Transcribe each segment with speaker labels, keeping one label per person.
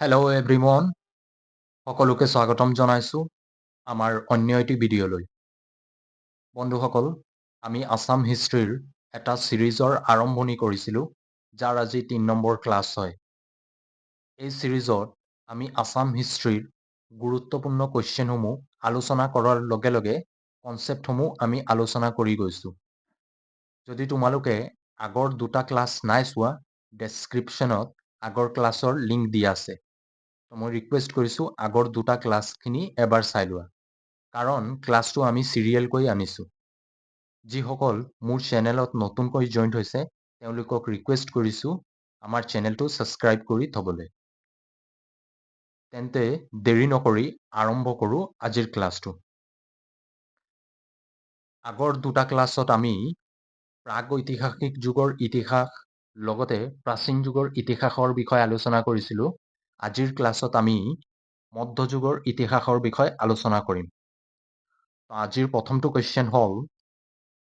Speaker 1: Hello' everyone, সকলোকে স্বাগতম জনাইছোঁ আমাৰ অন্য এটি ভিডিঅ'লৈ। বন্ধুসকল, আমি আছাম হিষ্ট্ৰীৰ এটা ছিৰিজৰ আৰম্ভণি কৰিছিলোঁ, যাৰ আজি 3 নম্বৰ ক্লাছ হয়। এই ছিৰিজত আমি আছাম হিষ্ট্ৰীৰ গুৰুত্বপূৰ্ণ কুৱেশ্যনসমূহ আলোচনা কৰাৰ লগে লগে কনচেপ্টসমূহ আমি আলোচনা কৰি গৈছোঁ। যদি তোমালোকে আগৰ দুটা ক্লাছ নাই চোৱা, ডেছক্ৰিপশ্যনত আগৰ ক্লাছৰ লিংক দিয়া আছে। মই ৰিকুৱেষ্ট কৰিছোঁ, আগৰ দুটা ক্লাছখিনি এবাৰ চাই লোৱা, কাৰণ ক্লাছটো আমি চিৰিয়েলকৈ আনিছোঁ। যিসকল মোৰ চেনেলত নতুনকৈ জইণ্ট হৈছে, তেওঁলোকক ৰিকুৱেষ্ট কৰিছোঁ আমাৰ চেনেলটো ছাবস্ক্ৰাইব কৰি থ'বলৈ। তেন্তে দেৰি নকৰি আৰম্ভ কৰোঁ আজিৰ ক্লাছটো। আগৰ দুটা ক্লাছত আমি প্ৰাগ ঐতিহাসিক যুগৰ ইতিহাস, লগতে প্ৰাচীন যুগৰ ইতিহাসৰ বিষয়ে আলোচনা কৰিছিলোঁ। আজিৰ ক্লাছত আমি মধ্যযুগৰ ইতিহাসৰ বিষয়ে আলোচনা কৰিম। আজিৰ প্ৰথমটো কুৱেশ্যন হ'ল,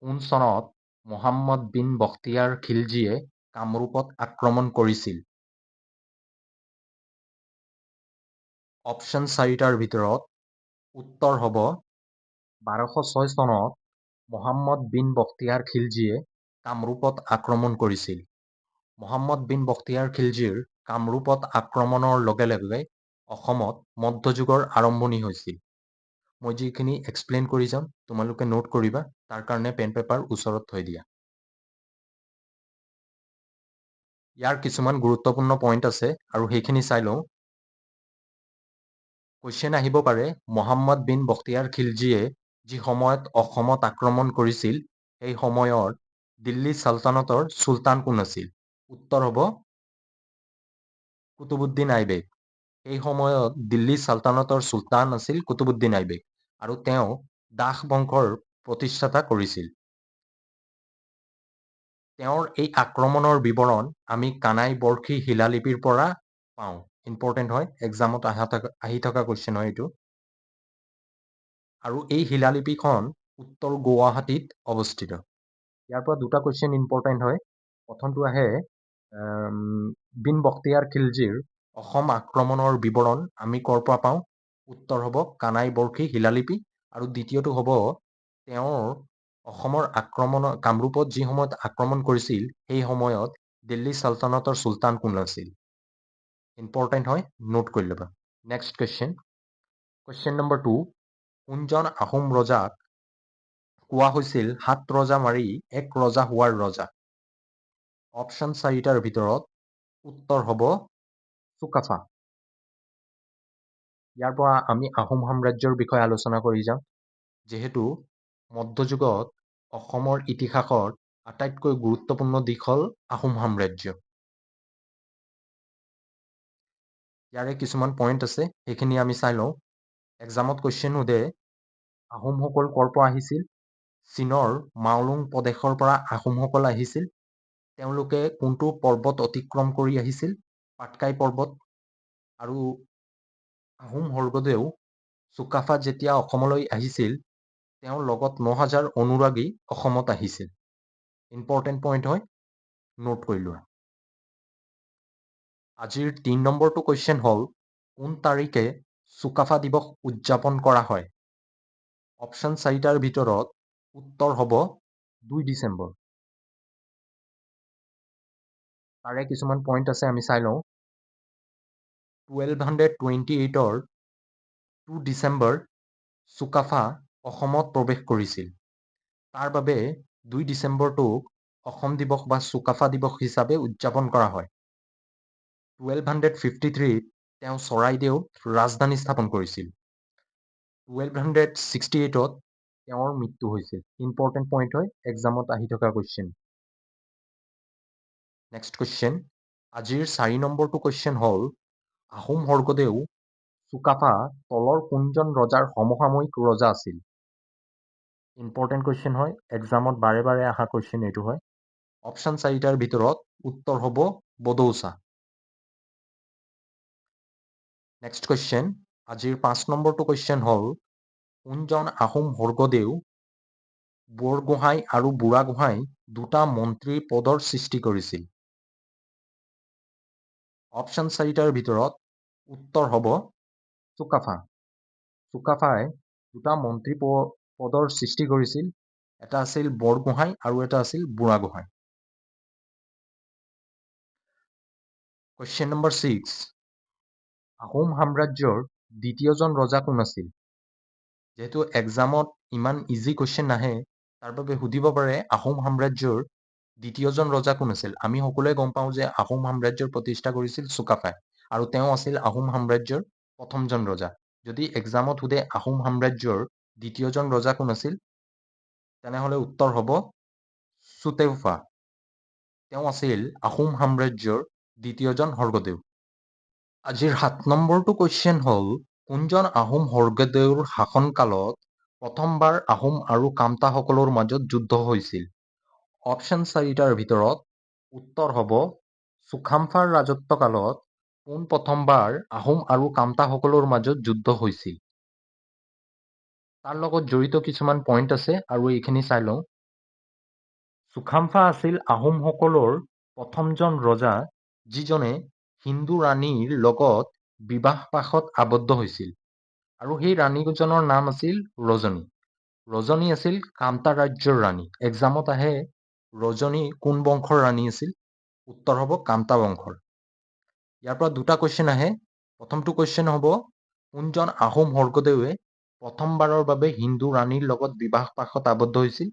Speaker 1: কোন চনত মহম্মদ বিন বখতিয়াৰ খিলজীয়ে কামৰূপত আক্ৰমণ কৰিছিল? অপশ্যন চাৰিটাৰ ভিতৰত উত্তৰ হ'ব, 1206 চনত মহম্মদ বিন বখতিয়াৰ খিলজীয়ে কামৰূপত আক্ৰমণ কৰিছিল। মহম্মদ বিন বখতিয়াৰ খিলজীৰ কামৰূপত আক্ৰমণৰ লগে লগে অসমত মধ্যযুগৰ আৰম্ভণি হৈছিল। মই যিখিনি এক্সপ্লেইন কৰি যাম, তোমালোকে নোট কৰিবা। তাৰ কাৰণে পেন পেপাৰ ওচৰত থৈ দিয়া। ইয়াৰ কিছুমান গুৰুত্বপূৰ্ণ পইণ্ট আছে আৰু সেইখিনি চাই লওঁ। কুৱেশ্যন আহিব পাৰে, মহম্মদ বিন বখতিয়াৰ খিলজীয়ে যি সময়ত অসমত আক্ৰমণ কৰিছিল, সেই সময়ত দিল্লী ছালতানতৰ চুলতান কোন আছিল? উত্তৰ হ'ব কুতুবুদ্দিন আইবেক। সেই সময়ত দিল্লী ছালতানতৰ চুলতান আছিল কুতুবুদ্দিন আইবেক আৰু তেওঁ দাস বংশৰ প্ৰতিষ্ঠাতা কৰিছিল। তেওঁৰ এই আক্ৰমণৰ বিৱৰণ আমি কানাই বৰ্ষী শিলালিপিৰ পৰা পাওঁ। ইম্পৰ্টেণ্ট হয়, এক্সামত আহি থকা কুৱেশ্যন হয় এইটো। আৰু এই শিলালিপিখন উত্তৰ গুৱাহাটীত অৱস্থিত। ইয়াৰ পৰা দুটা কুৱেশ্যন ইম্পৰ্টেণ্ট হয়। প্ৰথমটো আহে, বিন বখতিয়াৰ খিলজীৰ অসম আক্ৰমণৰ বিৱৰণ আমি ক'ৰ পৰা পাওঁ? উত্তৰ হ'ব কানাই বৰ্ষী শিলালিপি। আৰু দ্বিতীয়টো হ'ব, তেওঁৰ অসমৰ আক্ৰমণৰ, কামৰূপত যি সময়ত আক্ৰমণ কৰিছিল, সেই সময়ত দিল্লী ছালতানতৰ চুলতান কোন আছিল? ইম্পৰ্টেণ্ট হয়, নোট কৰি ল'বা। Next question, question number 2। কোনজন আহোম ৰজাক কোৱা হৈছিল সাত ৰজা মাৰি এক ৰজা হোৱাৰ ৰজা? অপশ্যন চাৰিটাৰ ভিতৰত উত্তৰ হ'ব চুকাফা। ইয়াৰ পৰা আমি আহোম সাম্ৰাজ্যৰ বিষয়ে আলোচনা কৰি যাম, যিহেতু মধ্যযুগত অসমৰ ইতিহাসত আটাইতকৈ গুৰুত্বপূৰ্ণ দিশ হ'ল আহোম সাম্ৰাজ্য। ইয়াৰে কিছুমান পইণ্ট আছে, সেইখিনি আমি চাই লওঁ। এক্সামত কুৱেশ্যন সোধে, আহোমসকল ক'ৰ পৰা আহিছিল? চীনৰ মাওলুং প্ৰদেশৰ পৰা আহোমসকল আহিছিল। তেওঁলোকে কোনটো পৰ্বত অতিক্ৰম কৰি আহিছিল? পাটকাই পৰ্বত। আৰু আহোম স্বৰ্গদেউ চুকাফা যেতিয়া অসমলৈ আহিছিল, তেওঁৰ লগত 9000 অনুৰাগী অসমত আহিছিল। ইম্পৰ্টেণ্ট পইণ্ট হয়, নোট কৰি লোৱা। আজিৰ 3 নম্বৰটো কুৱেশ্যন হ'ল, কোন তাৰিখে চুকাফা দিৱস উদযাপন কৰা হয়? অপশ্যন চাৰিটাৰ ভিতৰত উত্তৰ হ'ব 2 ডিচেম্বৰ। তাৰে কিছুমান পইণ্ট আছে, আমি চাই লওঁ। 1228ৰ 2 ডিচেম্বৰ চুকাফা অসমত প্ৰৱেশ কৰিছিল। তাৰ বাবে 2 ডিচেম্বৰটোক অসম দিৱস বা চুকাফা দিৱস হিচাপে উদযাপন কৰা হয়। 1253ত তেওঁ চৰাইদেউত ৰাজধানী স্থাপন কৰিছিল। 1268ত তেওঁৰ মৃত্যু হৈছিল। ইম্পৰ্টেণ্ট পইণ্ট হয়, এক্সামত আহি থকা কুৱেশ্যন। নেক্সট কুৱেশ্যন, আজিৰ 4 নম্বৰটো কুৱেশ্যন হ'ল, আহোম স্বৰ্গদেউ চুকাফা তলৰ কোনজন ৰজাৰ সমসাময়িক ৰজা আছিল? ইম্পৰ্টেণ্ট কুৱেশ্যন হয়, এক্সামত বাৰে বাৰে অহা কুৱেশ্যন এইটো হয়। অপশ্যন চাৰিটাৰ ভিতৰত উত্তৰ হ'ব বদৌচা। নেক্সট কুৱেশ্যন, আজিৰ 5 নম্বৰটো কুৱেশ্যন হ'ল, কোনজন আহোম স্বৰ্গদেউ বৰগোহাঁই আৰু বুঢ়াগোহাঁই দুটা মন্ত্ৰী পদৰ সৃষ্টি কৰিছিল? অপশ্যন চাৰিটাৰ ভিতৰত উত্তৰ হ'ব চুকাফা। চুকাফাই দুটা মন্ত্ৰী পদৰ সৃষ্টি কৰিছিল, এটা আছিল বৰগোহাঁই আৰু এটা আছিল বুঢ়াগোহাঁই। কুৱেশ্যন নম্বৰ 6, আহোম সাম্ৰাজ্যৰ দ্বিতীয়জন ৰজা কোন আছিল? যিহেতু এক্সামত ইমান ইজি কুৱেশ্যন নাহে, তাৰ বাবে সুধিব পাৰে আহোম সাম্ৰাজ্যৰ দ্বিতীয়জন ৰজা কোন আছিল। আমি সকলোৱে গম পাওঁ যে আহোম সাম্ৰাজ্যৰ প্ৰতিষ্ঠা কৰিছিল চুকাফাই আৰু তেওঁ আছিল আহোম সাম্ৰাজ্যৰ প্ৰথমজন ৰজা। যদি এক্সামত সোধে আহোম সাম্ৰাজ্যৰ দ্বিতীয়জন ৰজা কোন আছিল, তেনেহ'লে উত্তৰ হ'ব চুতেউফা। তেওঁ আছিল আহোম সাম্ৰাজ্যৰ দ্বিতীয়জন স্বৰ্গদেউ। আজিৰ 7 নম্বৰটো কুৱেশ্যন হ'ল, কোনজন আহোম স্বৰ্গদেউৰ শাসনকালত প্ৰথমবাৰ আহোম আৰু কামতাসকলৰ মাজত যুদ্ধ হৈছিল? অপশ্যন চাৰিটাৰ ভিতৰত উত্তৰ হ'ব চুখামফাৰ ৰাজত্বকালত পোনপ্ৰথমবাৰ আহোম আৰু কামতাসকলৰ মাজত যুদ্ধ হৈছিল। তাৰ লগত জড়িত কিছুমান পইণ্ট আছে আৰু এইখিনি চাই লওঁ। চুখামফা আছিল আহোমসকলৰ প্ৰথমজন ৰজা যিজনে হিন্দু ৰাণীৰ লগত বিবাহ পাশত আবদ্ধ হৈছিল আৰু সেই ৰাণীজনৰ নাম আছিল ৰজনী। ৰজনী আছিল কামতা ৰাজ্যৰ ৰাণী। এক্সামত আহে ৰজনী কোন বংশৰ ৰাণী আছিল, উত্তৰ হ'ব কামতা বংশৰ। ইয়াৰ পৰা দুটা কুৱেশ্যন আহে। প্ৰথমটো কুৱেশ্যন হ'ব কোনজন আহোম স্বৰ্গদেৱে প্ৰথমবাৰৰ বাবে হিন্দু ৰাণীৰ লগত বিবাহ পাশত আবদ্ধ হৈছিল।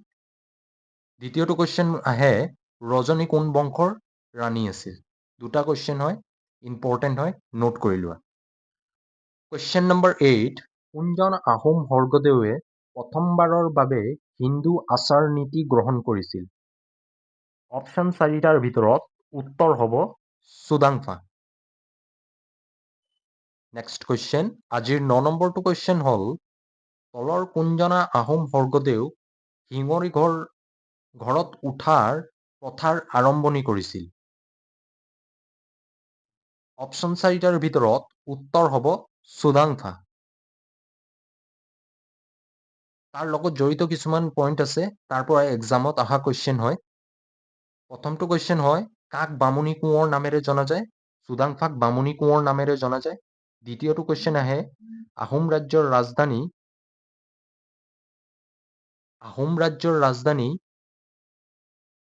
Speaker 1: দ্বিতীয়টো কুৱেশ্যন আহে ৰজনী কোন বংশৰ ৰাণী আছিল। দুটা কুৱেশ্যন হয়, ইম্পৰ্টেণ্ট হয়, নোট কৰি লোৱা। কুৱেশ্যন নম্বৰ 8, কোনজন আহোম স্বৰ্গদেৱে প্ৰথমবাৰৰ বাবে হিন্দু আচাৰ নীতি গ্ৰহণ কৰিছিল? অপশ্যন চাৰিটাৰ ভিতৰত উত্তৰ হ'ব চুডাংফা। নেক্সট কুৱেশ্যন, আজিৰ 9 নম্বৰটো কুৱেশ্যন হ'ল, তলৰ কোনজনা আহোম স্বৰ্গদেউ শিঙৰি ঘৰত উঠাৰ প্ৰথাৰ আৰম্ভণি কৰিছিল? অপশ্যন চাৰিটাৰ ভিতৰত উত্তৰ হ'ব চুডাংফা। তাৰ লগত জড়িত কিছুমান পইণ্ট আছে, তাৰ পৰা এক্সামত অহা কুৱেশ্যন হয়। প্ৰথমটো কুৱেশ্যন হয়, কাক বামুণী কোঁৱৰ নামেৰে জনা যায়? চুডাংফাক বামুণী কোঁৱৰ নামেৰে জনা যায়। দ্বিতীয়টো কুৱেশ্যন আহে, আহোম ৰাজ্যৰ ৰাজধানী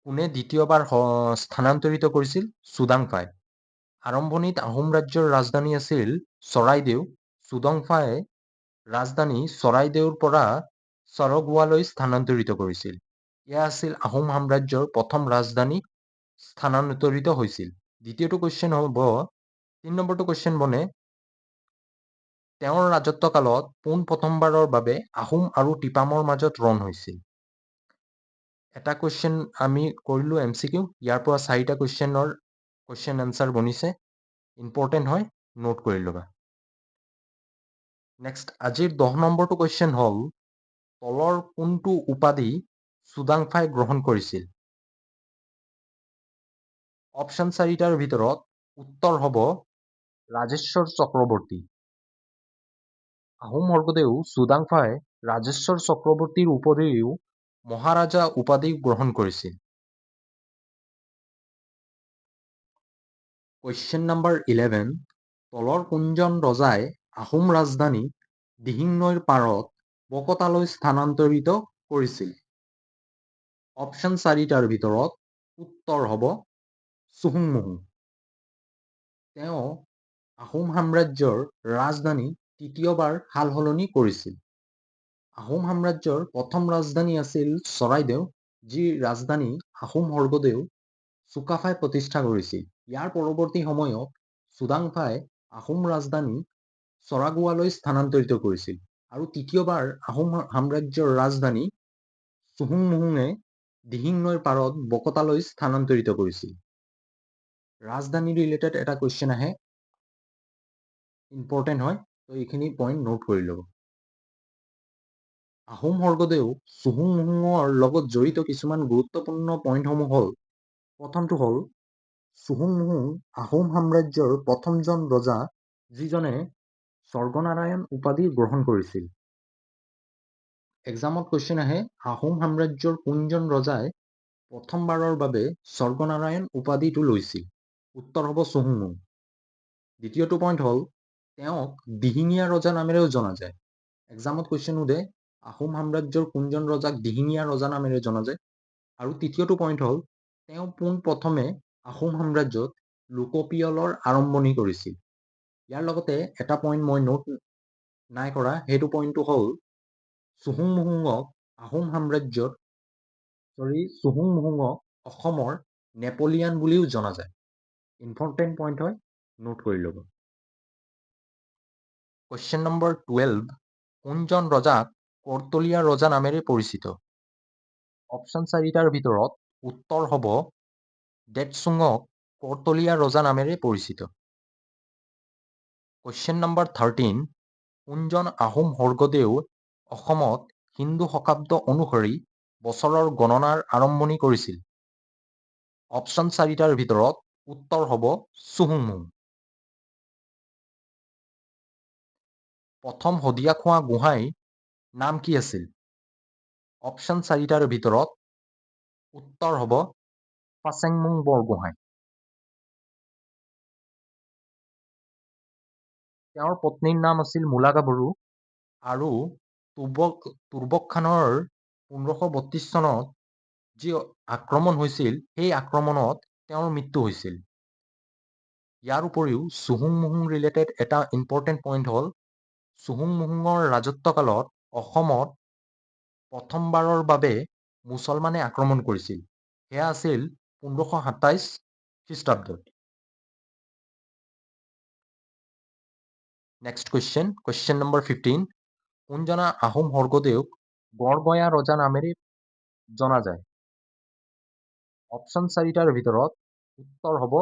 Speaker 1: কোনে দ্বিতীয়বাৰ স্থানান্তৰিত কৰিছিল? চুডাংফাই। আৰম্ভণিত আহোম ৰাজ্যৰ ৰাজধানী আছিল চৰাইদেউ। চুডাংফাই ৰাজধানী চৰাইদেউৰ পৰা চৰগুৱালৈ স্থানান্তৰিত কৰিছিল। এয়া আছিল আহোম সাম্ৰাজ্যৰ প্ৰথম ৰাজধানী স্থানান্তৰিত হৈছিল। দ্বিতীয়টো কুৱেশ্যন হ'ব, 3 নম্বৰটো কুৱেশ্যন বনে, তেওঁৰ ৰাজত্বকালত পোনপ্ৰথমবাৰৰ বাবে আহোম আৰু তিপামৰ মাজত ৰণ হৈছিল। এটা কুৱেশ্যন আমি কৰিলোঁ এম চি কিউ, ইয়াৰ পৰা চাৰিটা কুৱেশ্যন এনচাৰ বনিছে, ইম্পৰ্টেণ্ট হয়, নোট কৰি ল'বা। নেক্সট আজিৰ 10 নম্বৰটো কুৱেশ্যন হ'ল, তলৰ কোনটো উপাধি চুডাংফাই গ্ৰহণ কৰিছিল? অপশ্যন চাৰিটাৰ ভিতৰত উত্তৰ হ'ব ৰাজেশ্বৰ চক্ৰৱৰ্তী। আহোম স্বৰ্গদেউ চুডাংফাই ৰাজেশ্বৰ চক্ৰৱৰ্তীৰ উপৰিও মহাৰাজা উপাধি গ্ৰহণ কৰিছিল। কুৱেশ্যন নম্বৰ 11, তলৰ কোনজন ৰজাই আহোম ৰাজধানী দিহিং নৈৰ পাৰত বকতালৈ স্থানান্তৰিত কৰিছিল? অপশ্যন চাৰিটাৰ ভিতৰত উত্তৰ হ'ব চুহুংমুহুং। তেওঁ আহোম সাম্ৰাজ্যৰ ৰাজধানী তৃতীয়বাৰ সালসলনি কৰিছিল। আহোম সাম্ৰাজ্যৰ প্ৰথম ৰাজধানী আছিল চৰাইদেউ, যি ৰাজধানী আহোম স্বৰ্গদেউ চুকাফাই প্ৰতিষ্ঠা কৰিছিল। ইয়াৰ পৰৱৰ্তী সময়ত চুডাংফাই আহোম ৰাজধানী চৰাগুৱালৈ স্থানান্তৰিত কৰিছিল আৰু তৃতীয়বাৰ আহোম সাম্ৰাজ্যৰ ৰাজধানী চুহুংমুহুঙে দিহিং নৈৰ পাৰত বকতালৈ স্থানান্তৰিত কৰিছিল। ৰাজধানী ৰিলেটেড এটা কুৱেশ্যন আহে, ইম্পৰ্টেণ্ট হয়, তো এইখিনি পইণ্ট নোট কৰি ল'ব। আহোম স্বৰ্গদেউ চুহুংমুহুঙৰ লগত জড়িত কিছুমান গুৰুত্বপূৰ্ণ পইণ্টসমূহ হ'ল, প্ৰথমটো হ'ল চুহুংমুহুং আহোম সাম্ৰাজ্যৰ প্ৰথমজন ৰজা যিজনে স্বৰ্গনাৰায়ণ উপাধি গ্ৰহণ কৰিছিল। এক্সামত কুৱেশ্যন আহে, আহোম সাম্ৰাজ্যৰ কোনজন ৰজাই প্ৰথমবাৰৰ বাবে স্বৰ্গনাৰায়ণ উপাধিটো লৈছিল? উত্তৰ হ'ব চুহুংমুহুং। দ্বিতীয়টো পইণ্ট হ'ল তেওঁক দিহিঙীয়া ৰজা নামেৰেও জনা যায়। এক্সামত কুৱেশ্যন সোধে, আহোম সাম্ৰাজ্যৰ কোনজন ৰজাক দিহিঙীয়া ৰজা নামেৰে জনা যায়? আৰু তৃতীয়টো পইণ্ট হ'ল, তেওঁ পোনপ্ৰথমে আহোম সাম্ৰাজ্যত লোকপিয়লৰ আৰম্ভণি কৰিছিল। ইয়াৰ লগতে এটা পইণ্ট মই নোট নাই কৰা, সেইটো পইণ্টটো হ'ল চুহুংমুহুঙক আহোম সাম্ৰাজ্যত চুহুংমুহুঙক অসমৰ নেপলিয়ান বুলিও জনা যায়। ইম্পৰ্টেণ্ট পইণ্ট হয়, নোট কৰি ল'ব। কুৱেশ্যন নম্বৰ 12, কোনজন ৰজাক কৰতলীয়া ৰজা নামেৰে পৰিচিত? অপশ্যন চাৰিটাৰ ভিতৰত উত্তৰ হ'ব ডেটচুঙক কৰতলীয়া ৰজা নামেৰে পৰিচিত। কুৱেশ্যন নম্বৰ 13, কোনজন আহোম স্বৰ্গদেউ অসমত হিন্দু শকাব্দ অনুসৰি বছৰৰ গণনাৰ আৰম্ভণি কৰিছিল? অপশ্যন চাৰিটাৰ ভিতৰত উত্তৰ হ'ব চুহুংমুং। প্ৰথম শদিয়া খোৱা গোহাঁইৰ নাম কি আছিল? অপশ্যন চাৰিটাৰ ভিতৰত উত্তৰ হ'ব ফাচেংমুং বৰগোহাঁই। তেওঁৰ পত্নীৰ নাম আছিল মূলা গাভৰু আৰু তুৰ্বক খানৰ 1532 চনত যি আক্ৰমণ হৈছিল, সেই আক্ৰমণত তেওঁৰ মৃত্যু হৈছিল। ইয়াৰ উপৰিও চুহুংমুহুং ৰিলেটেড এটা ইম্পৰ্টেণ্ট পইণ্ট হ'ল, চুহুংমুহুঙৰ ৰাজত্বকালত অসমত প্ৰথমবাৰৰ বাবে মুছলমানে আক্ৰমণ কৰিছিল। সেয়া আছিল 1527 খ্ৰীষ্টাব্দত। Next question, question number 15, কোনজনা Ahom স্বৰ্গদেউক গড়গঞা ৰজা নামেৰে জনা যায়? অপশ্যন চাৰিটাৰ ভিতৰত উত্তৰ হ'ব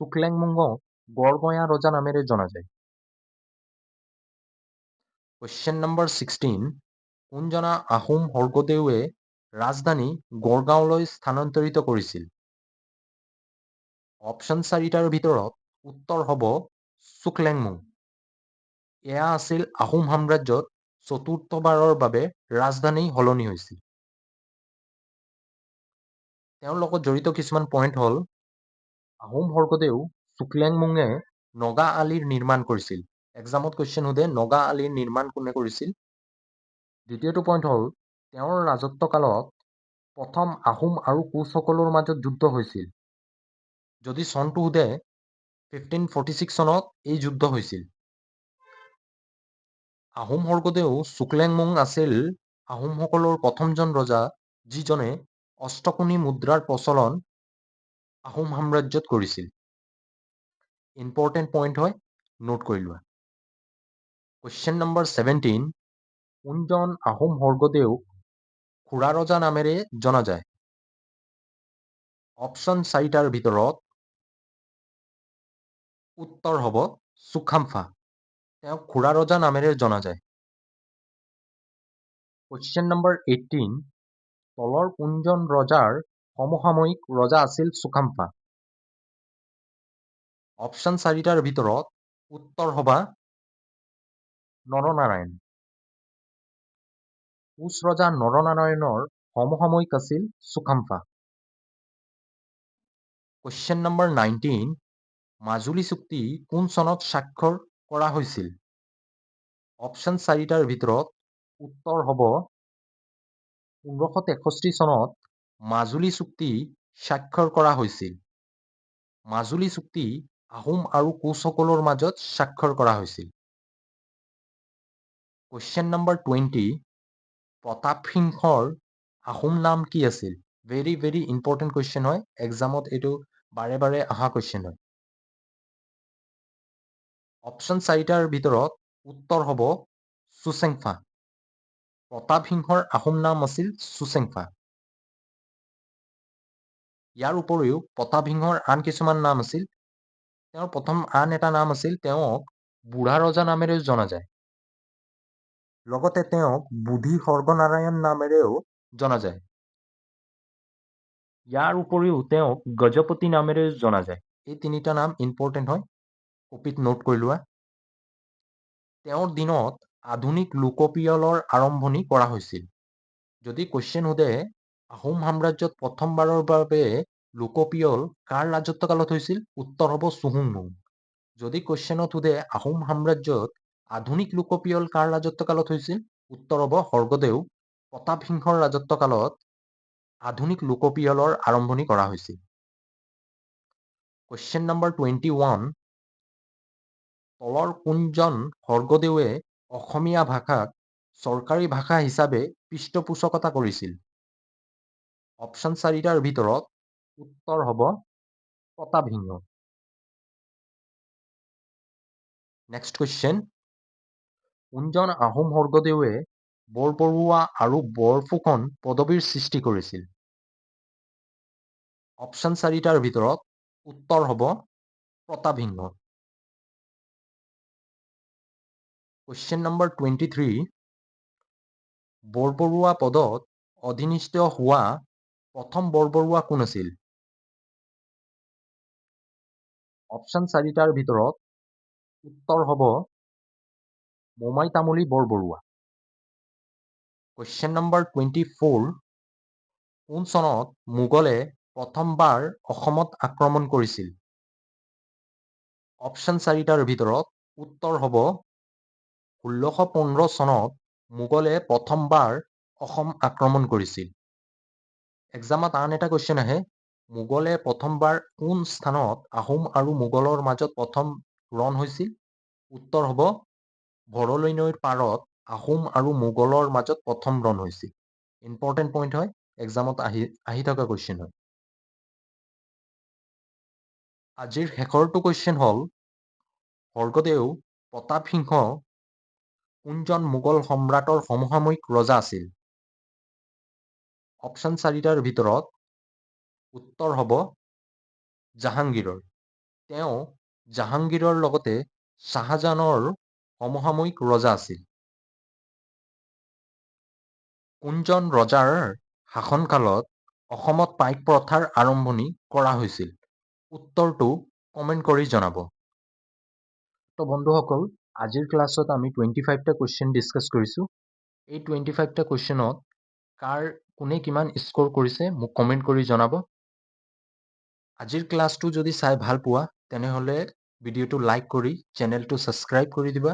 Speaker 1: চুক্লেংমুঙক গড়গঞা ৰজা নামেৰে জনা যায়। কুৱেশ্যন নম্বৰ 16, কোনজনা আহোম স্বৰ্গদেউৱে ৰাজধানী গড়গাঁৱলৈ স্থানান্তৰিত কৰিছিল? অপশ্যন চাৰিটাৰ ভিতৰত উত্তৰ হ'ব চুক্লেংমুং। এয়া আছিল আহোম সাম্ৰাজ্যত চতুৰ্থবাৰৰ বাবে ৰাজধানী সলনি হৈছিল। তেওঁৰ লগত জড়িত কিছুমান পইণ্ট হ'ল, আহোম স্বৰ্গদেউ চুক্লেংমুঙে নগা আলিৰ নিৰ্মাণ কৰিছিল। এক্সামত কুৱেশ্যন সোধে, নগা আলিৰ নিৰ্মাণ কোনে কৰিছিল? দ্বিতীয়টো পইণ্ট হ'ল, তেওঁৰ ৰাজত্বকালত প্ৰথম আহোম আৰু কোচসকলৰ মাজত যুদ্ধ হৈছিল। যদি চনটো সোধে, 1546 চনত এই যুদ্ধ হৈছিল। আহোম স্বৰ্গদেউ চুক্লেংমুং আছিল আহোমসকলৰ প্ৰথমজন ৰজা যিজনে অষ্টকোণী মুদ্ৰাৰ প্ৰচলন আহোম সাম্ৰাজ্যত কৰিছিল। ইম্পৰ্টেণ্ট পইণ্ট হয়, নোট কৰি লোৱা। কুৱেশ্যন নম্বৰ 17, কোনজন আহোম স্বৰ্গদেউক খুৰা ৰজা নামেৰে জনা যায়? অপশ্যন চাৰিটাৰ ভিতৰত উত্তৰ হ'ব চুখামফা। তেওঁক খুৰা ৰজা নামেৰে জনা যায়। কুৱেশ্যন নম্বৰ 18, তলৰ কোনজন ৰজাৰ সমসাময়িক ৰজা আছিল চুখামফা? অপশ্যন চাৰিটাৰ ভিতৰত উত্তৰ হ'বা নৰনাৰায়ণ। কোচ ৰজা নৰনাৰায়ণৰ সমসাময়িক আছিল চুখামফা। কুৱেশ্যন নম্বৰ 19, মাজুলী চুক্তি কোন চনত স্বাক্ষৰ কৰা হৈছিল? অপশ্যন চাৰিটাৰ ভিতৰত উত্তৰ হ'ব 1563 চনত মাজুলী চুক্তি স্বাক্ষৰ কৰা হৈছিল। মাজুলী চুক্তি আহোম আৰু কোচসকলৰ মাজত স্বাক্ষৰ কৰা হৈছিল। কুৱেশ্যন নম্বৰ 20, প্ৰতাপ সিংহৰ আহোম নাম কি আছিল? ভেৰি ভেৰি ইম্পৰ্টেণ্ট কুৱেশ্যন হয়, এক্সামত এইটো বাৰে বাৰে অহা কুৱেশ্যন হয়। অপশ্যন চাৰিটাৰ ভিতৰত উত্তৰ হ'ব চুচেংফা। প্ৰতাপ সিংহৰ আহোম নাম আছিল চুচেংফা। ইয়াৰ উপৰিও প্ৰতাপ সিংহৰ আন কিছুমান নাম আছিল। তেওঁৰ প্ৰথম আন এটা নাম আছিল, তেওঁক বুঢ়া ৰজা নামেৰেও জনা যায়। লগতে তেওঁক বুদ্ধি সৰ্গনাৰায়ণ নামেৰেও জনা যায়। ইয়াৰ উপৰিও তেওঁক গজপতি নামেৰেও জনা যায়। এই তিনিটা নাম ইম্পৰ্টেণ্ট হয়, কপিত নোট কৰি লোৱা। তেওঁৰ দিনত আধুনিক লোকপিয়লৰ আৰম্ভণি কৰা হৈছিল। যদি কুৱেশ্যন সোধে, আহোম সাম্ৰাজ্যত প্ৰথমবাৰৰ বাবে লোকপিয়ল কাৰ ৰাজত্বকালত হৈছিল? উত্তৰ হ'ব চুহুংমুং। যদি কুৱেশ্যনত সোধে আহোম সাম্ৰাজ্যত আধুনিক লোকপিয়ল কাৰ ৰাজত্বকালত হৈছিল, উত্তৰ হ'ব স্বৰ্গদেউ প্ৰতাপ সিংহৰ ৰাজত্বকালত আধুনিক লোকপিয়লৰ আৰম্ভণি কৰা হৈছিল। কুৱেশ্যন নম্বৰ 21, তলৰ কোনজন স্বৰ্গদেৱে অসমীয়া ভাষাক চৰকাৰী ভাষা হিচাপে পৃষ্ঠপোষকতা কৰিছিল? অপশ্যন চাৰিটাৰ ভিতৰত উত্তৰ হ'ব প্ৰতাপ সিংহ। নেক্সট কুৱেশ্যন, কোনজন আহোম স্বৰ্গদেৱে বৰবৰুৱা আৰু বৰফুকন পদবীৰ সৃষ্টি কৰিছিল? অপশ্যন চাৰিটাৰ ভিতৰত উত্তৰ হ'ব প্ৰতাপ সিংহ। কুৱেশ্যন নম্বৰ 23, বৰবৰুৱা পদত অধীনিষ্ঠ হোৱা প্ৰথম বৰবৰুৱা কোন আছিল? অপশ্যন চাৰিটাৰ ভিতৰত উত্তৰ হ'ব মোমাই তামুলী বৰবৰুৱা। কুৱেশ্যন নম্বৰ 24, কোন চনত মোগলে প্ৰথমবাৰ অসমত আক্ৰমণ কৰিছিল? অপশ্যন চাৰিটাৰ ভিতৰত উত্তৰ হ'ব 1615 চনত মোগলে প্ৰথমবাৰ অসম আক্ৰমণ কৰিছিল। এক্সামত আন এটা কুৱেশ্যন আহে, মোগলে প্ৰথমবাৰ কোন স্থানত আহোম আৰু মোগলৰ মাজত প্ৰথম ৰণ হৈছিল? উত্তৰ হ'ব ভৰলী নৈৰ পাৰত আহোম আৰু মোগলৰ মাজত প্ৰথম ৰণ হৈছিল। ইম্পৰ্টেণ্ট পইণ্ট হয়, এক্সামত আহি আহি থকা কুৱেশ্যন হয়। আজিৰ শেষৰটো কুৱেশ্যন হ'ল, স্বৰ্গদেউ প্ৰতাপ সিংহ কোনজন মোগল সম্ৰাটৰ সমসাময়িক ৰজা আছিল? অপশ্যন চাৰিটাৰ ভিতৰত উত্তৰ হ'ব জাহাংগীৰৰ। তেওঁ জাহাংগীৰৰ লগতে শ্বাহজাহানৰ সমসাময়িক ৰজা আছিল। কোনজন ৰজাৰ শাসনকালত অসমত পাইক প্ৰথাৰ আৰম্ভণি কৰা হৈছিল? উত্তৰটো কমেণ্ট কৰি জনাব। তো বন্ধুসকল, আজিৰ ক্লাছত আমি 25টা কুৱেশ্যন ডিছকাছ কৰিছোঁ। এই 25টা কুৱেশ্যনত কাৰ কোনে কিমান স্ক'ৰ কৰিছে মোক কমেণ্ট কৰি জনাব। আজিৰ ক্লাছটো যদি চাই ভাল পোৱা, তেনেহ'লে ভিডিঅ'টো লাইক কৰি চেনেলটো ছাবস্ক্ৰাইব কৰি দিবা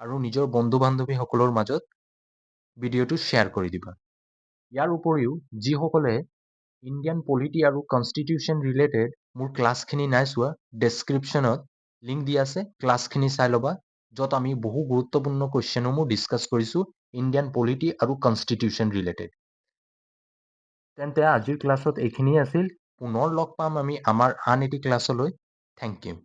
Speaker 1: আৰু নিজৰ বন্ধু বান্ধৱীসকলৰ মাজত ভিডিঅ'টো শ্বেয়াৰ কৰি দিবা। ইয়াৰ উপৰিও যিসকলে ইণ্ডিয়ান পলিটি আৰু কনষ্টিটিউশ্যন ৰিলেটেড মোৰ ক্লাছখিনি নাই চোৱা, ডেছক্ৰিপশ্যনত লিংক দি আছে, ক্লাছখিনি চাই ল'বা, য'ত আমি বহু গুৰুত্বপূৰ্ণ কুৱেশ্যনসমূহ ডিছকাছ কৰিছোঁ ইণ্ডিয়ান পলিটি আৰু কনষ্টিটিউশ্যন ৰিলেটেড। তেন্তে আজিৰ ক্লাছত এইখিনিয়ে আছিল। পুনৰ লগ পাম আমি আমাৰ আন এটি ক্লাছলৈ। Thank you.